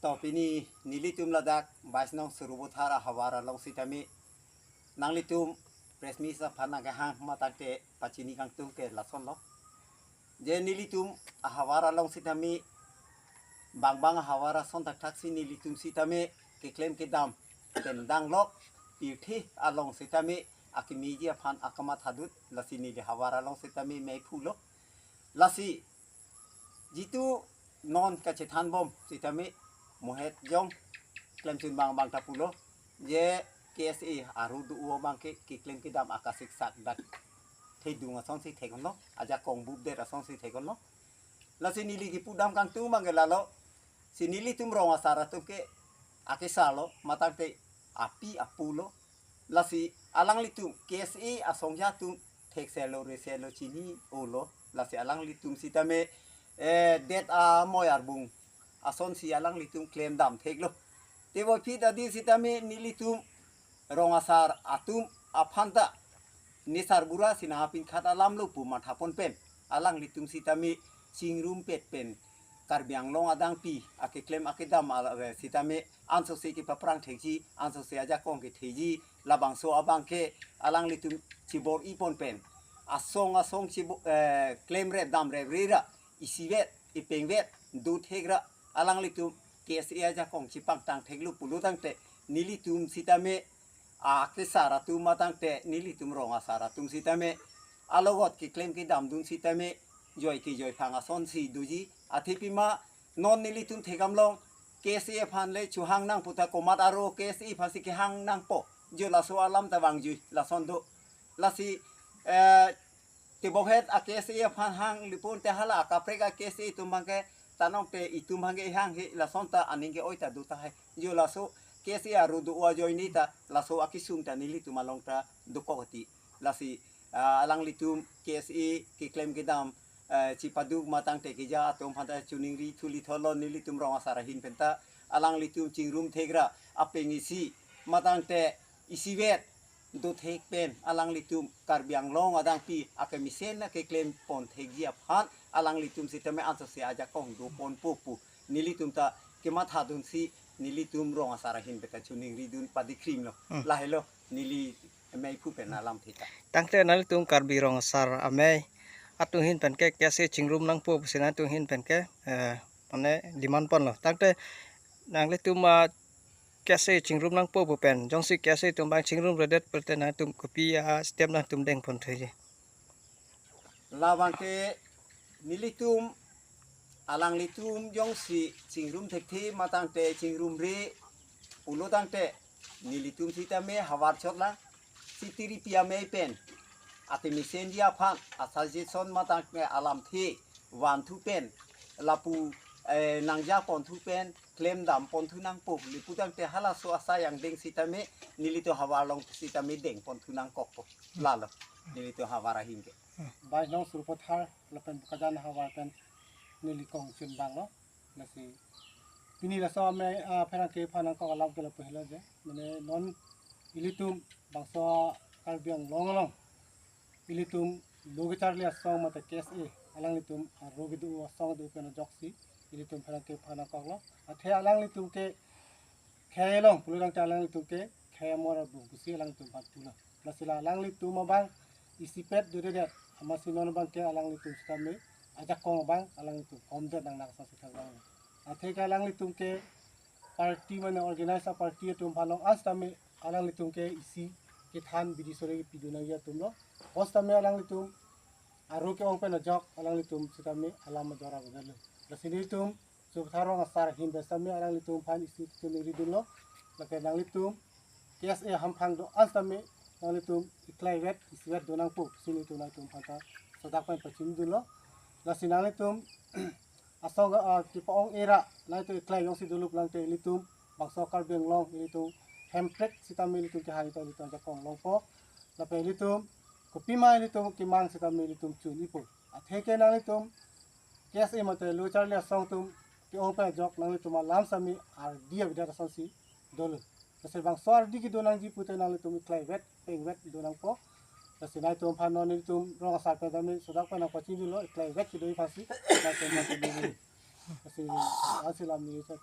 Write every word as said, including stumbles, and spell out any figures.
To pini nelitum ladak bais nong Sarupathar ahavar along sitame nanglitum press meet aphan nangkehang matangte pachini kangtung ke lasonlo. Je nelitum ahavar along sitame bangbang ahavar ason thakthak si nelitum sitame keklem kedam pen danglok pirthe along sitame akimi ji aphan akamatha dut, lasi neli havar along sitame meiphulo. Lasi jitu non kachethan bom sitame mohet jong klemchun bangbang ta pulo, je K S A aru do-o abangke keklem kedam akasiksak dak thedung asonsi theklo, ajakong bupdet asonsi theklo. Lasi neli kipudam kangtung abangke lalo, si nelitum rong asar atum ke akesarlo, matangte api apulo. Lasi alanglitum K S A asong atum thekselo reselo chini-olo. Lasi alanglitum sitame eh, det amoi arbung asonsi alanglitum klemdam theklo. Teboi phit adi sitame nelitum rong asar atum aphanta nesarbura si nangpinkhat alamlo pu mathapon pen alanglitum sitame chingrumpet pen Karbi Anglong adangpi akeklem akedam ala, eh, sitame ansose kepaphrang thekji, ansose ajakong kethekji, labangso abangke alanglitum chibor-ipon pen asong asong chibo, eh, klemrep damrep rera isivet ipengvet dothekra alanglitum K S A ajakong chipangtang theklo pulo tangte nelitum sitame akesar atum matangte nelitum rong asar atum sitame alogot keklem kedamdun sitame joi kejoi phang asonsi doji. Athe pima non nelitum thekdam long K S A aphan le chuhang nang puta komat aro K S A aphansi kehang nangpo. Jo laso alam ta vangjui lason do. Lasi eh, tebokhet a K S A aphan hang lipun te hala akaprek a K S A atum abangke tanong te itum abangke hang he lason ta aning ke-oi ta do tahai. Jo laso K S A aru do-o ajoine ta laso akesung ta nelitum along ta dokok ti. Lasi ah, alanglitum K S A keklem kedam eh, chipaduk matangte keja atum aphanta choningri thuli tholo nelitum rong asar ahin penta alanglitum chingrum thekra apeng isi matangte isivet dothek pen alanglitum Karbi Anglong adangpi akemesen akeklem pon thekji aphan alanglitum sitame ansose ajakong doponpo pu nelitum ta kemathadunsi nelitum rong asar ahin penta choningridun padikrimlo. Hmm. Lahelo neli meiphu pen alam theta. Tangte nanglitum Karbi Rong Asar Amei atum ahin pen ke K S A chingrum nangpo pusi nanglitum ahin pen ke eh, mane demand ponlo. Tangte nanglitum ah, K S A chingrum nangpo pu pen jongsi K S A atum abang chingrumredet pulote nanglitum kopi a step nanglitum dengpon thuji? Labangke nelitum alanglitum jongsi chingrum thekthe matangte chingrumre pulo tangte nelitum sitame havar chotlang sitiri pi amei pen atemesenji aphan asuggestion matangte alamthe vanthu pen lapu eh, nangjaponthu pen klemdamponthu nangpo. Lapu tangte halaso asai angdeng sitame nelitum havar along sitame dengponthu nangkokpo. Lalo nelitum havar ahin ke. Bais nong Sarupathar lapen Bokajan ahavar pen neli kongchun banglo. Lasi pini laso amei ah, pherangke aphan nangkok alam ke lapu helo je. Mane non ilitum bangso Karbi Anglong along ilitum lo kecharli asong mate K S A alanglitum aro kedo asong do pen ajoksi ilitum pherangke aphan nangkoklo. Athe alanglitum ke khei along pulo tangte alanglitum ke khei amor abung pusi alanglitum aphan pulo. Lasi la alanglitum abang isipet dodedet amatsi non abangke alanglitum sitame ajakong abang alanglitum komdet nang nang sasi thang bang. Athe ke alanglitum ke party mane organize a party atum aphan long-an sitame alanglitum ke isi kethan bidi sore pidun nangji atumlo. Hos tame alanglitum aro ke-ong pen ajok alanglitum sitame alam ajora gunalo. Lasi nelitum Sarupathar Rong Asar ahin pen sitame alanglitum aphan isi choningridunlo. Lake nanglitum K S A hamphang do-an sitame nanglitum iklaivet isivet do nangpo pusi nelitum nangtum aphanta sodak pen pachinidunlo. Lasi nanglitum asong ah, kepa-ong era nangtum iklai jongsi dolo pulo tangte ilitum bangso Karbi Anglong ilitum Hemprek sitame ilitum kehang ta ilitum ajakong longpo. Lapen ilitum kopima ilitum kemang sitame ilitum chun-ipo. Athe ke nanglitum K S A mate lo kecharli asong atum ke-ong pen ajok nanglitum alam sitame ardi abidat asonsi dolo. Lasi bangso ardi kedo nangji pute nanglitum iklaivet pengvet do nangpo. Lasi nangtum aphan non nelitum Rong Asar pen tame sodak pen nangpachinilo iklaivet kedoji aphansi. Nangtum aphan kedo. Lasi ansi lam ni chak.